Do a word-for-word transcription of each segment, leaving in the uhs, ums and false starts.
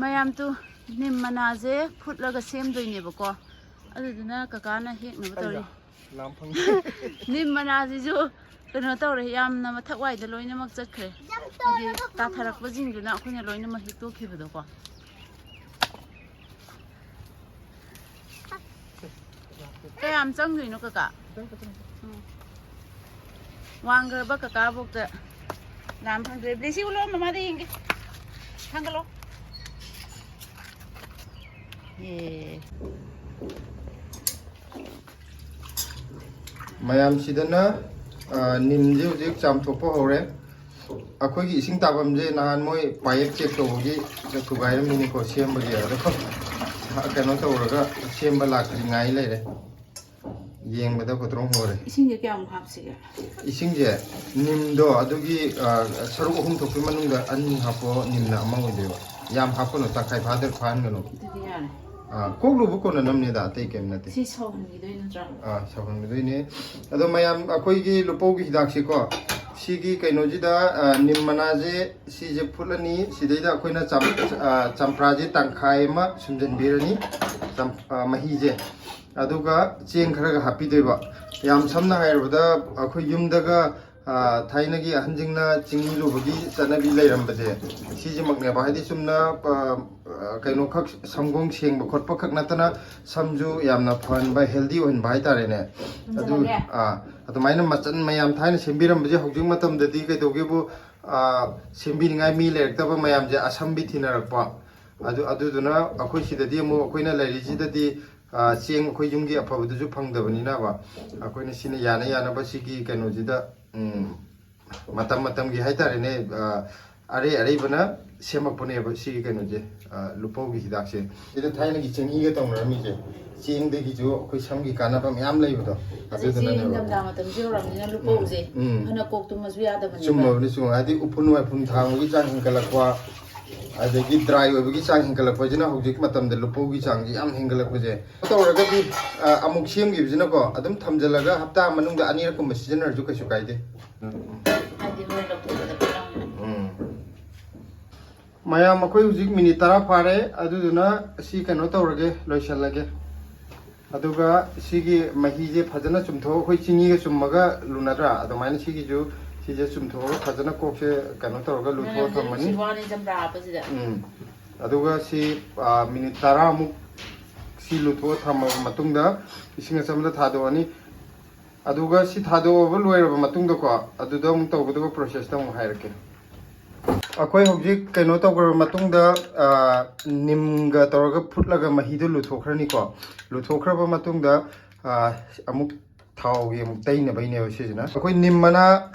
ꯃꯌꯥꯝ ꯇꯨ, ꯅꯤꯝ ꯃꯅꯥꯁꯦ ꯐꯨꯠꯂꯒ ꯁꯦꯝꯗꯣꯏꯅꯦꯕꯀꯣ꯫ ꯑꯗꯨꯗꯨꯅ ꯀꯀꯥꯅ ꯍꯦꯛꯅꯕ ꯇꯧꯔꯤ꯫ ꯑꯩꯔꯣ? ꯂꯥꯝ ꯐꯪꯗꯦ꯫ ꯅꯤꯝ ꯃꯅꯥꯁꯤꯁꯨ ꯀꯩꯅꯣ ꯇꯧꯔꯦ, ꯌꯥꯝꯅ ꯃꯊꯛ ꯋꯥꯏꯗ ꯂꯣꯏꯅꯃꯛ ꯆꯠꯈ꯭ꯔꯦ꯫ ꯍꯥꯏꯗꯤ ꯇꯥꯊꯔꯛꯄꯁꯤꯡꯗꯨꯅ ꯑꯩꯈꯣꯏꯅ ꯂꯣꯏꯅꯃꯛ ꯍꯦꯛꯇꯣꯛꯈꯤꯕꯗꯣꯀꯣ꯫ ꯀꯌꯥꯝ ꯆꯪꯗꯣꯏꯅꯣ ꯀꯀꯥ? ꯎꯝ꯫ ꯋꯥꯡꯈ꯭ꯔꯕ ꯀꯀꯥꯕꯣꯛꯇ ꯂꯥꯝ ꯐꯪꯗ꯭ꯔꯦ꯫ ꯕ꯭ꯂꯦꯁꯤ ꯎꯠꯂꯣ, ꯃꯃꯥꯗ ꯌꯦꯡꯒꯦ꯫ ꯊꯥꯡꯒꯠꯂꯣ꯫ ꯑꯦ꯫ ꯃꯌꯥꯝꯁꯤꯗꯅ, ꯑ, ꯅꯤꯝꯁꯦ ꯍꯧꯖꯤꯛ ꯆꯥꯝꯊꯣꯛꯄ ꯍꯧꯔꯦ꯫ ꯑꯩꯈꯣꯏꯒꯤ ꯏꯁꯤꯡ ꯇꯥꯐꯝꯁꯦ ꯅꯍꯥꯟ ꯃꯣꯏ ꯄꯥꯏꯞ ꯆꯦꯛ ꯇꯧꯕꯒꯤ ꯊꯨꯒꯥꯏꯔꯝꯃꯤꯅꯤꯀꯣ, ꯁꯦꯝꯕꯒꯤ꯫ ꯑꯗꯣ ꯀꯩꯅꯣ ꯇꯧꯔꯒ ꯁꯦꯝꯕ ꯂꯥꯛꯇ꯭ꯔꯤꯉꯥꯏ ꯂꯩꯔꯦ꯫ ꯌꯦꯡꯕꯗ ꯈꯣꯠꯇ꯭ꯔꯣꯡ ꯍꯣꯔꯦ꯫ ꯏꯁꯤꯡꯁꯦ ꯀꯌꯥꯃꯨꯛ ꯍꯥꯞꯁꯤꯒꯦ? ꯏꯁꯤꯡꯁꯦ ꯅꯤꯝꯗꯣ ꯑꯗꯨꯒꯤ, ꯑ, ꯁꯔꯨꯛ ꯑꯍꯨꯝ ꯊꯣꯛꯄꯒꯤ ꯃꯅꯨꯡꯗ ꯑꯅꯤ ꯍꯥꯞꯄꯣ, ꯅꯤꯝꯅ ꯑꯃ ꯑꯣꯏꯗꯣꯏꯕ꯫ ꯌꯥꯝ ꯍꯥꯞꯀꯅꯨ, ꯇꯪꯈꯥꯏ ꯐꯥꯗ ꯐꯥꯍꯟꯒꯅꯨ꯫ ꯑꯗꯨꯗꯤ ꯌꯥꯔꯦ꯫ ꯑ, ꯀꯣꯛ ꯂꯨꯕ ꯀꯣꯟꯅꯅꯕꯅꯤꯗ, ꯑꯇꯩ ꯀꯩꯝ ꯅꯠꯇꯦ꯫ ꯁꯤ ꯁꯧꯍꯟꯈꯤꯗꯣꯏ ꯅꯠꯇ꯭ꯔꯥ? ꯑ, ꯁꯧꯍꯟꯈꯤꯗꯣꯏꯅꯦ꯫ ꯑꯗꯣ ꯃꯌꯥꯝ, ꯑꯩꯈꯣꯏꯒꯤ ꯂꯨꯄꯧꯒꯤ ꯍꯤꯗꯥꯛꯁꯤꯀꯣ, ꯁꯤꯒꯤ ꯀꯩꯅꯣꯁꯤꯗ, ꯑ, ꯅꯤꯝ ꯃꯅꯥꯁꯦ, ꯁꯤꯁꯦ ꯐꯨꯠꯂꯅꯤ꯫ ꯁꯤꯗꯩꯗ ꯑꯩꯈꯣꯏꯅ ꯆꯝ-, ꯑ, ꯆꯝꯄ꯭ꯔꯥꯁꯦ ꯇꯪꯈꯥꯏ ꯑꯃ ꯁꯨꯝꯖꯤꯟꯕꯤꯔꯅꯤ, ꯆꯝ-, ꯑ, ꯃꯍꯤꯁꯦ꯫ ꯑꯗꯨꯒ ꯆꯦꯡ ꯈꯔꯒ ꯍꯥꯞꯄꯤꯗꯣꯏꯕ꯫ ꯌꯥꯝ ꯁꯝꯅ ꯍꯥꯏꯔꯕꯗ, ꯑꯩꯈꯣꯏ ꯌꯨꯝꯗꯒ, ꯑ, ꯊꯥꯏꯅꯒꯤ ꯑꯍꯟꯁꯤꯡꯅ ꯆꯤꯡ ꯂꯨꯕꯒꯤ ꯆꯠꯅꯕꯤ ꯂꯩꯔꯝꯕꯁꯦ, ꯁꯤꯁꯤꯃꯛꯅꯦꯕ꯫ ꯍꯥꯏꯗꯤ ꯆꯨꯝꯅ, ꯑ, ꯑ, ꯀꯩꯅꯣꯈꯛ, ꯁꯝꯒꯣꯡ ꯁꯦꯡꯕ ꯈꯣꯠꯄ ꯈꯛ ꯅꯠꯇꯅ, ꯁꯝꯁꯨ ꯌꯥꯝꯅ ꯐꯍꯟꯕ, healthy ꯑꯣꯏꯍꯟꯕ ꯍꯥꯏꯇꯥꯔꯦꯅꯦ꯫ ꯑꯗꯨ, ꯆꯨꯝꯖꯜꯂꯒꯦ? ꯑ, ꯑꯗꯨꯃꯥꯏꯅ ꯃꯆꯟ ꯃꯌꯥꯝ ꯊꯥꯏꯅ ꯁꯦꯝꯕꯤꯔꯝꯕꯁꯦ ꯍꯧꯖꯤꯛ ꯃꯇꯝꯗꯗꯤ ꯀꯩꯗꯧꯒꯦꯕꯨ, ꯑ, ꯁꯦꯝꯕꯤꯅꯤꯡꯉꯥꯏ ꯃꯤ ꯂꯩꯔꯛꯇꯕ ꯃꯌꯥꯝꯁꯦ ꯑꯁꯝꯕꯤ ꯊꯤꯅꯔꯛꯄ꯫ ꯑꯗꯨ, ꯑꯗꯨꯗꯨꯅ ꯑꯩꯈꯣꯏ ꯁꯤꯗꯗꯤ ꯑꯃꯨꯛ, ꯑꯩꯈꯣꯏꯅ ꯂꯩꯔꯤꯁꯤꯗꯗꯤ, ꯑ, ꯆꯦꯡ ꯑꯩꯈꯣꯏ ꯌꯨꯝꯒꯤ ꯑꯐꯕꯗꯨꯁꯨ ꯐꯪꯗꯕꯅꯤꯅꯕ, ꯑꯩꯈꯣꯏꯅ ꯁꯤꯅ ꯌꯥꯅ ꯌꯥꯅꯕ ꯁꯤꯒꯤ ꯀꯩꯅꯣꯁꯤꯗ, ꯎꯝ, ꯃꯇꯝ ꯃꯇꯝꯒꯤ ꯍꯥꯏꯇꯥꯔꯦꯅꯦ, ꯑ, ꯑꯔꯩ ꯑꯔꯩꯕꯅ ꯁꯦꯝꯃꯛꯄꯅꯦꯕ ꯁꯤꯒꯤ ꯀꯩꯅꯣꯁꯦ, ꯑ, ꯂꯨꯄꯧꯒꯤ ꯍꯤꯗꯥꯛꯁꯦ꯫ ꯁꯤꯗ ꯊꯥꯏꯅꯒꯤ ꯆꯦꯡꯍꯤꯒ ꯇꯧꯅꯔꯝꯃꯤꯁꯦ, ꯆꯦꯡꯗꯒꯤꯁꯨ ꯑꯩꯈꯣꯏ ꯁꯝꯒꯤ ꯀꯥꯟꯅꯕ ꯃꯌꯥꯝ ꯂꯩꯕꯗꯣ, ꯍꯧꯖꯤꯛꯁꯤ ꯑꯗꯨꯗꯨꯅꯅꯦꯕ꯫ ꯏꯪꯊꯝꯊꯥ ꯃꯇꯝꯁꯨ ꯌꯧꯔꯕꯅꯤꯅ ꯂꯨꯄꯧꯁꯦ ꯎꯝ, ꯎꯝ꯫ ꯐꯅ ꯀꯣꯛꯇꯨꯃꯁꯨ ꯌꯥꯗꯕꯅꯦꯕ꯫ ꯆꯨꯝꯃꯕꯅꯤ, ꯆꯨꯝꯃꯕꯅꯤ꯫ ꯍꯥꯏꯗꯤ ꯎꯐꯨꯟ ꯋꯥꯏꯐꯨꯟ ꯊꯥꯡꯕꯒꯤ ꯆꯥꯡ ꯍꯦꯟꯒꯠꯂꯛꯄ, ꯑꯗꯒꯤ dry ꯑꯣꯏꯕꯒꯤ ꯆꯥꯡ ꯍꯦꯟꯒꯠꯂꯛꯄꯁꯤꯅ ꯍꯧꯖꯤꯛ ꯃꯇꯝꯗ ꯂꯨꯄꯧꯒꯤ ꯆꯥꯡꯁꯤ ꯌꯥꯝ ꯍꯦꯟꯒꯠꯂꯛꯄꯁꯦ꯫ ꯇꯧꯔꯒꯗꯤ, ꯑ, ꯑꯃꯨꯛ ꯁꯦꯝꯈꯤꯕꯁꯤꯅꯀꯣ, ꯑꯗꯨꯝ ꯊꯝꯖꯤꯜꯂꯒ ꯍꯞꯇꯥ ꯃꯅꯨꯡꯗ ꯑꯅꯤꯔꯛꯀꯨꯝꯕ ꯁꯤꯖꯤꯟꯅꯔꯁꯨ ꯀꯩꯁꯨ ꯀꯥꯏꯗꯦ꯫ ꯍꯥꯏꯗꯤ ꯍꯣꯔꯦꯟ ꯂꯧꯊꯣꯛꯄꯗ ꯄꯨꯂꯞ꯫ ꯎꯝ꯫ ꯃꯌꯥꯝ, ꯑꯩꯈꯣꯏ ꯍꯧꯖꯤꯛ ꯃꯤꯅꯤꯠ ꯇꯔꯥ ꯐꯥꯔꯦ꯫ ꯑꯗꯨꯗꯨꯅ ꯁꯤ ꯀꯩꯅꯣ ꯇꯧꯔꯒꯦ, ꯂꯣꯏꯁꯤꯜꯂꯒꯦ꯫ ꯑꯗꯨꯒ ꯁꯤꯒꯤ ꯃꯍꯤꯁꯦ ꯐꯖꯅ ꯆꯨꯝꯊꯣꯛ, ꯑꯩꯈꯣꯏ ꯆꯤꯅꯤꯒ ꯆꯨꯝꯃꯒ ꯂꯨꯅꯗ꯭ꯔꯥ? ꯑꯗꯨꯃꯥꯏꯅ ꯁꯤꯒꯤꯁꯨ, ꯁꯤꯁꯦ ꯆꯨꯝꯊꯣꯛꯑꯒ ꯐꯖꯅ ꯀꯣꯛꯁꯦ ꯀꯩꯅꯣ ꯇꯧꯔꯒ ꯂꯨꯊꯣꯛꯑ ꯊꯝꯃꯅꯤ꯫ ꯎꯝ꯫ ꯑꯗꯨꯒ ꯁꯤ, ꯑ, ꯃꯤꯅꯤꯠ ꯇꯔꯥꯃꯨꯛ ꯁꯤ ꯂꯨꯊꯣꯛꯑ ꯊꯝꯃꯕ ꯃꯇꯨꯡꯗ, ꯏꯁꯤꯡ ꯑꯆꯝꯕꯗ ꯊꯥꯗꯣꯛꯑꯅꯤ꯫ ꯑꯗꯨꯒ ꯁꯤ ꯊꯥꯗꯣꯛꯑꯕ ꯂꯣꯏꯔꯕ ꯃꯇꯨꯡꯗꯀꯣ, ꯑꯗꯨꯗ ꯑꯃꯨꯛ ꯇꯧꯒꯗꯕ ꯄ꯭ꯔꯣꯁꯦꯁꯇ ꯑꯃꯨꯛ ꯍꯥꯏꯔꯛꯀꯦ꯫ ꯑꯩꯈꯣꯏ ꯍꯧꯖꯤꯛ ꯀꯩꯅꯣ ꯇꯧꯈ꯭ꯔꯕ ꯃꯇꯨꯡꯗ, ꯑ, ꯅꯤꯝꯒ ꯇꯧꯔꯒ ꯐꯨꯠꯂꯒ ꯃꯍꯤꯗꯣ ꯂꯨꯊꯣꯛꯈ꯭ꯔꯅꯤꯀꯣ꯫ ꯂꯨꯊꯣꯛꯈ꯭ꯔꯕ ꯃꯇꯨꯡꯗ, ꯑ, ꯑꯃꯨꯛ ꯊꯥꯎꯒꯤ ꯑꯃꯨꯛ ꯇꯩꯅꯕꯩꯅꯦꯕ ꯁꯤꯁꯤꯅ꯫ ꯑꯩꯈꯣꯏ ꯅꯤꯝ ꯃꯅꯥ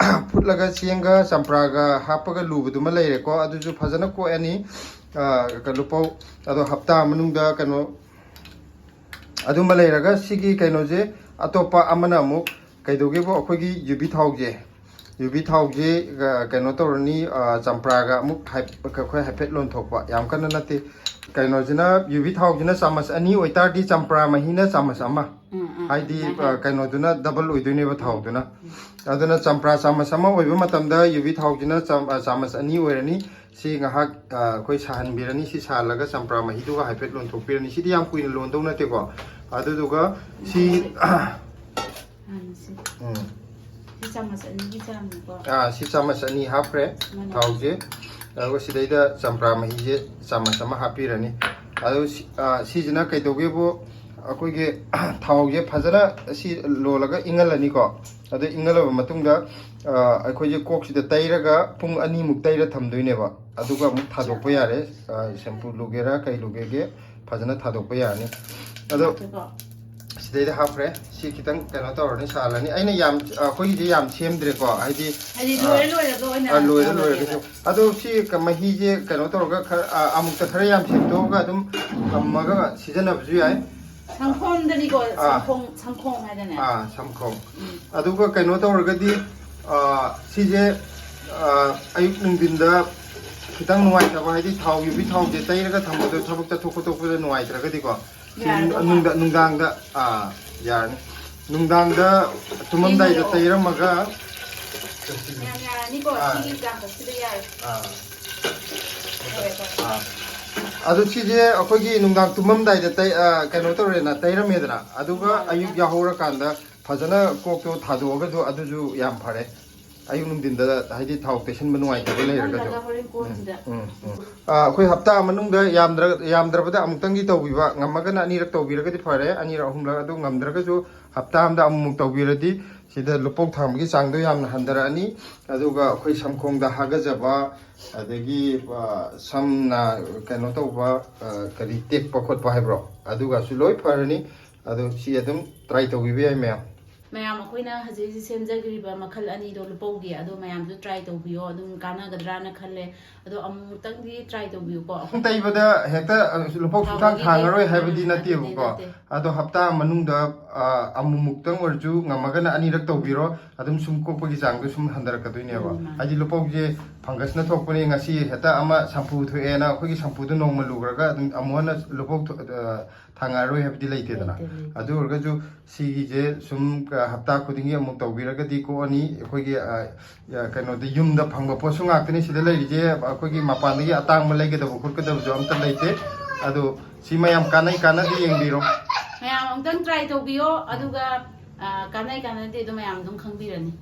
ꯐꯨꯠꯂꯒ ꯆꯦꯡꯒ ꯆꯝꯄ꯭ꯔꯥꯒ ꯍꯥꯞꯄꯒ ꯂꯨꯕꯗꯨꯃ ꯂꯩꯔꯦꯀꯣ꯫ ꯑꯗꯨꯁꯨ ꯐꯖꯅ ꯀꯣꯛꯑꯅꯤ꯫ ꯑ, ꯀ-, ꯂꯨꯄꯧ, ꯑꯗꯣ ꯍꯞꯇꯥ ꯃꯅꯨꯡꯗ ꯀꯩꯅꯣ, ꯑꯗꯨꯃ ꯂꯩꯔꯒ ꯁꯤꯒꯤ ꯀꯩꯅꯣꯁꯦ ꯑꯇꯣꯞꯄ ꯑꯃꯅ ꯑꯃꯨꯛ ꯀꯩꯗꯧꯒꯦꯕꯨ, ꯑꯩꯈꯣꯏꯒꯤ ꯌꯨꯕꯤ ꯊꯥꯎꯁꯦ, ꯌꯨꯕꯤ ꯊꯥꯎꯁꯦ, ꯑ, ꯀꯩꯅꯣ ꯇꯧꯔꯅꯤ, ꯑ, ꯆꯝꯄ꯭ꯔꯥꯒ ꯑꯃꯨꯛ ꯍꯥꯏ-, ꯑꯩꯈꯣꯏ ꯍꯥꯏꯐꯦꯠ ꯂꯣꯟꯊꯣꯛꯄ, ꯌꯥꯝ ꯀꯟꯅ ꯅꯠꯇꯦ꯫ ꯀꯩꯅꯣꯁꯤꯅ, ꯌꯨꯕꯤ ꯊꯥꯎꯁꯤꯅ ꯆꯥꯃꯁ ꯑꯅꯤ ꯑꯣꯏꯇꯥꯔꯗꯤ ꯆꯝꯄ꯭ꯔꯥ ꯃꯍꯤꯅ ꯆꯥꯃꯁ ꯑꯃ, ꯎꯝ, ꯎꯝ, ꯍꯥꯏꯗꯤ, ꯑꯗꯨꯃꯥꯏꯅ ꯑ, ꯍꯥꯏ꯫ ꯀꯩꯅꯣꯗꯨꯅ ꯗꯕꯜ ꯑꯣꯏꯗꯣꯏꯅꯦꯕ ꯊꯥꯎꯗꯨꯅ꯫ ꯑꯗꯨꯅ ꯆꯝꯄ꯭ꯔꯥ ꯆꯥꯃꯁ ꯑꯃ ꯑꯣꯏꯕ ꯃꯇꯝꯗ ꯌꯨꯕꯤ ꯊꯥꯎꯁꯤꯅ ꯆꯥꯝ-, ꯑ, ꯆꯥꯃꯁ ꯑꯅꯤ ꯑꯣꯏꯔꯅꯤ꯫ ꯁꯤ ꯉꯥꯏꯍꯥꯛ, ꯑ, ꯑꯩꯈꯣꯏ ꯁꯥꯍꯟꯕꯤꯔꯅꯤ꯫ ꯁꯤ ꯁꯥꯍꯜꯂꯒ ꯆꯝꯄ꯭ꯔꯥ ꯃꯍꯤꯗꯨꯒ ꯍꯥꯏꯐꯦꯠ ꯂꯣꯟꯊꯣꯛꯄꯤꯔꯅꯤ꯫ ꯁꯤꯗꯤ ꯌꯥꯝ ꯀꯨꯏꯅ ꯂꯣꯟꯗꯧ ꯅꯠꯇꯦꯀꯣ꯫ ꯑꯗꯨꯗꯨꯒ ꯁꯤ, ꯎꯝ, ꯁꯤ꯫ ꯎꯝ꯫ ꯁꯤ ꯆꯥꯃꯁ ꯑꯅꯤꯒꯤ ꯆꯥꯡꯅꯤꯀꯣ꯫ ꯑꯥ, ꯁꯤ ꯆꯥꯃꯁ ꯑꯅꯤ ꯍꯥꯞꯈ꯭ꯔꯦ ꯃꯥꯅꯦ꯫ ꯊꯥꯎꯁꯦ꯫ ꯑꯗꯨꯒ ꯁꯤꯗꯩꯗ ꯆꯝꯄ꯭ꯔꯥ ꯃꯍꯤꯁꯦ ꯆꯥꯃꯁ ꯑꯃ ꯍꯥꯞꯄꯤꯔꯅꯤ꯫ ꯑꯗꯨ ꯁꯤ-, ꯑꯥ, ꯁꯤꯁꯤꯅ ꯀꯩꯗꯧꯒꯦꯕꯨ, ꯑꯩꯈꯣꯏꯒꯤ ꯊꯥꯎꯁꯦ ꯐꯖꯅ ꯁꯤ ꯂꯣꯜꯂꯒ ꯏꯪꯍꯜꯂꯅꯤꯀꯣ꯫ ꯑꯗꯨ ꯏꯪꯍꯜꯂꯕ ꯃꯇꯨꯡꯗ, ꯑꯥ, ꯑꯩꯈꯣꯏꯁꯦ ꯀꯣꯛꯁꯤꯗ ꯇꯩꯔꯒ ꯄꯨꯡ ꯑꯅꯤꯃꯨꯛ ꯇꯩꯔ ꯊꯝꯗꯣꯏꯅꯦꯕ꯫ ꯑꯗꯨꯒ ꯑꯃꯨꯛ ꯊꯥꯗꯣꯛꯄ ꯌꯥꯔꯦ꯫ ꯑꯥ, ꯁꯦꯝꯄꯨ ꯂꯨꯒꯦꯔꯥ ꯀꯩ ꯂꯨꯒꯦꯒꯦ ꯐꯖꯅ ꯊꯥꯗꯣꯛꯄ ꯌꯥꯔꯅꯤ꯫ ꯑꯗꯣ ꯁꯤꯗꯩꯗ ꯍꯥꯞꯈ꯭ꯔꯦ꯫ ꯁꯤ ꯈꯤꯇꯪ ꯀꯩꯅꯣ ꯇꯧꯔꯅꯤ, ꯁꯥꯍꯜꯂꯅꯤ꯫ ꯑꯩꯅ ꯌꯥꯝ, ꯑꯩꯈꯣꯏꯒꯤꯗꯤ ꯌꯥꯝ ꯁꯦꯝꯗ꯭ꯔꯦꯀꯣ, ꯍꯥꯏꯗꯤ, ꯍꯥꯏꯗꯤ ꯂꯣꯏꯔ ꯑ, ꯂꯣꯏꯔꯒ ꯑꯣꯏꯅ ꯑ, ꯂꯣꯏꯔ ꯇꯧꯔꯒꯦꯕ꯫ ꯂꯣꯏꯔꯒꯁꯨ꯫ ꯑꯗꯣ ꯁꯤ ꯀ-, ꯃꯍꯤꯁꯦ ꯀꯩꯅꯣ ꯇꯧꯔꯒ ꯈꯔ, ꯑ, ꯑꯃꯨꯛꯇ ꯈꯔ ꯌꯥꯝ ꯁꯦꯝꯗꯣꯛꯑꯒ ꯑꯗꯨꯝ ꯊꯝꯃꯒ ꯁꯤꯖꯤꯟꯅꯕꯁꯨ ꯌꯥꯏ꯫ ꯁꯪꯈꯣꯡꯗꯅꯤꯀꯣ, ꯑꯥ꯫ ꯁꯪꯈꯣꯡ, ꯁꯪꯈꯣꯡ ꯍꯥꯏꯗꯅꯦ꯫ ꯑꯥ, ꯁꯪꯈꯣꯡ꯫ ꯎꯝ꯫ ꯑꯗꯨꯒ ꯀꯩꯅꯣ ꯇꯧꯔꯒꯗꯤ, ꯑ, ꯁꯤꯁꯦ, ꯑ, ꯑꯌꯨꯛ ꯅꯨꯡꯊꯤꯟꯗ ꯈꯤꯇꯪ ꯅꯨꯡꯉꯥꯏꯇꯕ, ꯍꯥꯏꯗꯤ ꯊꯥꯎ, ꯌꯨꯕꯤ ꯊꯥꯎꯁꯦ ꯇꯩꯔꯒ ꯊꯝꯕꯗꯣ ꯊꯕꯛ ꯆꯠꯊꯣꯛ ꯈꯣꯠꯇꯣꯛꯄꯗ ꯅꯨꯡꯉꯥꯏꯇ꯭ꯔꯒꯗꯤꯀꯣ, ꯁꯤ ꯌꯥꯔꯦꯀꯣ? ꯅꯨꯡꯗ-, ꯅꯨꯡꯗꯥꯡꯗ, ꯑꯥ, ꯌꯥꯔꯅꯤ꯫ ꯅꯨꯡꯗꯥꯡꯗ ꯇꯨꯝꯃꯝꯗꯥꯏꯗ ꯌꯦꯡꯉꯣ꯫ ꯇꯩꯔꯝꯃꯒ ꯌꯥꯝ ꯌꯥꯔꯅꯤꯀꯣ, ꯑꯥ꯫ ꯁꯤꯒꯤ ꯆꯥꯡ ꯈꯛꯁꯤꯗ ꯌꯥꯔꯦ꯫ ꯑꯥ꯫ ꯑꯥ꯫ ꯑꯗꯨ ꯁꯤꯁꯦ ꯑꯩꯈꯣꯏꯒꯤ ꯅꯨꯡꯗꯥꯡ ꯇꯨꯝꯃꯝꯗꯥꯏꯗ ꯇꯩ-, ꯑ, ꯀꯩꯅꯣ ꯇꯧꯔꯦꯅ ꯇꯩꯔꯝꯃꯦꯗꯅ, ꯑꯗꯨꯒ ꯑꯌꯨꯛ ꯌꯥꯍꯧꯔꯀꯥꯟꯗ ꯐꯖꯅ ꯀꯣꯛꯇꯣ ꯊꯥꯗꯣꯛꯑꯒꯁꯨ ꯑꯗꯨꯁꯨ ꯌꯥꯝ ꯐꯔꯦ꯫ ꯑꯌꯨꯛ ꯅꯨꯡꯊꯤꯟꯗ ꯍꯥꯏꯗꯤ ꯊꯥꯎ ꯇꯩꯁꯟꯕ ꯅꯨꯡꯉꯥꯏꯇꯕ ꯂꯩꯔꯒꯁꯨ꯫ ꯅꯠꯇ꯭ꯔꯒ ꯍꯣꯔꯦꯟ ꯀꯣꯟꯁꯤꯗ꯫ ꯎꯝ, ꯎꯝ꯫ ꯑ, ꯑꯩꯈꯣꯏ ꯍꯞꯇꯥ ꯃꯅꯨꯡꯗ ꯌꯥꯝꯗ꯭ꯔ-, ꯌꯥꯝꯗ꯭ꯔꯕꯗ ꯑꯃꯨꯛꯇꯪꯗꯤ ꯇꯧꯕꯤꯕ, ꯉꯝꯃꯒꯅ ꯑꯅꯤꯔꯛ ꯇꯧꯕꯤꯔꯒꯗꯤ ꯐꯔꯦ, ꯑꯅꯤꯔꯛ ꯑꯍꯨꯝꯂꯛ꯫ ꯑꯗꯨ ꯉꯝꯗ꯭ꯔꯒꯁꯨ ꯍꯞꯇꯥ ꯑꯃꯗ ꯑꯃꯨꯛꯃꯨꯛ ꯇꯧꯕꯤꯔꯗꯤ ꯁꯤꯗ ꯂꯨꯄꯧ ꯊꯥꯡꯕꯒꯤ ꯆꯥꯡꯗꯣ ꯌꯥꯝꯅ ꯍꯟꯊꯔꯛꯑꯅꯤ꯫ ꯑꯗꯨꯒ ꯑꯩꯈꯣꯏ ꯁꯝꯈꯣꯡꯗ ꯍꯥꯒꯠꯆꯕ, ꯑꯗꯒꯤ, ꯑ, ꯁꯝꯅ ꯀꯩꯅꯣ ꯇꯧꯕ, ꯑ, ꯀꯔꯤ ꯇꯦꯛꯄ ꯈꯣꯠꯄ ꯍꯥꯏꯕ꯭ꯔꯣ, ꯑꯗꯨꯒꯁꯨ ꯂꯣꯏ ꯐꯔꯅꯤ꯫ ꯑꯗꯣ ꯁꯤ ꯑꯗꯨꯝ try ꯇꯧꯕꯤꯕ ꯌꯥꯏ ꯃꯌꯥꯝ꯫ ꯃꯌꯥꯝ ꯑꯩꯈꯣꯏꯅ ꯍꯧꯖꯤꯛ ꯍꯧꯖꯤꯛ ꯁꯦꯝꯖꯈ꯭ꯔꯤꯕ ꯃꯈꯜ ꯑꯅꯤꯗꯣ ꯂꯨꯄꯧꯒꯤ, ꯑꯗꯣ ꯃꯌꯥꯝꯁꯨ try ꯇꯧꯕꯤꯌꯣ, ꯑꯗꯨꯝ ꯀꯥꯟꯅꯒꯗ꯭ꯔꯥꯅ ꯈꯜꯂꯦ꯫ ꯑꯗꯣ ꯑꯃꯨꯛꯇꯪꯗꯤ try ꯇꯧꯕꯤꯌꯨꯀꯣ꯫ ꯁꯝ ꯇꯩꯕꯗ ꯍꯦꯛꯇ, ꯑ, ꯂꯨꯄꯧ ꯁꯨꯡꯊꯥꯡ ꯊꯥꯕꯒꯤꯗꯤ ꯊꯥꯡꯉꯔꯣꯏ ꯍꯥꯏꯕꯗꯤ ꯎꯝ, ꯑꯗꯨꯗꯤ ꯅꯠꯇꯦꯕꯀꯣ꯫ ꯅꯠꯇꯦ꯫ ꯑꯗꯣ ꯍꯞꯇꯥ ꯃꯅꯨꯡꯗ, ꯑ, ꯑꯃꯨꯛꯃꯨꯛꯇꯪ ꯑꯣꯏꯔꯁꯨ ꯉꯝꯃꯒꯅ ꯑꯅꯤꯔꯛ ꯇꯧꯕꯤꯔꯣ, ꯑꯗꯨꯝ ꯁꯨꯝ ꯀꯣꯛꯄꯒꯤ ꯆꯥꯡꯗꯣ ꯁꯨꯝ ꯍꯟꯊꯔꯛꯀꯗꯣꯏꯅꯦꯕ꯫ ꯎꯝ, ꯃꯥꯅꯦ꯫ ꯍꯥꯏꯗꯤ ꯂꯨꯄꯧꯁꯦ fungus ꯅ ꯊꯣꯛꯄꯅꯤ, ꯉꯁꯤ ꯍꯦꯛꯇ ꯑꯃ shampoo ꯊꯣꯛꯑꯦꯅ ꯑꯩꯈꯣꯏꯒꯤ shampoo ꯗꯣ ꯅꯣꯡꯃ ꯂꯨꯈ꯭ꯔꯒ ꯑꯗꯨꯝ ꯑꯃꯨꯛ ꯍꯟꯅ ꯂꯨꯄꯧ ꯊꯣꯛ-, ꯑ, ꯊꯥꯡꯉꯛꯑꯔꯣꯏ ꯍꯥꯏꯕꯗꯤ ꯂꯩꯇꯦꯗꯅ꯫ ꯂꯩꯇꯦ, ꯂꯩꯇꯦ꯫ ꯑꯗꯨ ꯑꯣꯏꯔꯒꯁꯨ ꯁꯤꯒꯤꯁꯦ ꯁꯨꯝ, ꯑ, ꯍꯞꯇꯥ ꯈꯨꯗꯤꯡꯒꯤ ꯑꯃꯨꯛ ꯇꯧꯕꯤꯔꯒꯗꯤ ꯀꯣꯛꯑꯅꯤ꯫ ꯑꯩꯈꯣꯏꯒꯤ, ꯑ, ꯑ, ꯀꯩꯅꯣꯗ ꯌꯨꯝꯗ ꯐꯪꯕ ꯄꯣꯠꯁꯨ ꯉꯥꯛꯇꯅꯤ ꯁꯤꯗ ꯂꯩꯔꯤꯁꯦ꯫ ꯑꯩꯈꯣꯏꯒꯤ ꯃꯄꯥꯟꯗꯒꯤ ꯑꯇꯥꯡꯕ ꯂꯩꯒꯗꯕ ꯈꯣꯠꯀꯗꯕꯁꯨ ꯑꯝꯇ ꯂꯩꯇꯦ꯫ ꯑꯗꯣ ꯁꯤ ꯃꯌꯥꯝ ꯀꯥꯟꯅꯩ ꯀꯥꯟꯅꯗꯦ ꯌꯦꯡꯕꯤꯔꯣ꯫ ꯃꯌꯥꯝ ꯑꯃꯨꯛꯇꯪ try ꯇꯧꯕꯤꯌꯣ, ꯑꯗꯨꯒ, ꯑ, ꯀꯥꯟꯅꯩ ꯀꯥꯟꯅꯗꯦ ꯑꯗꯨ ꯃꯌꯥꯝ ꯑꯗꯨꯝ ꯈꯪꯕꯤꯔꯅꯤ꯫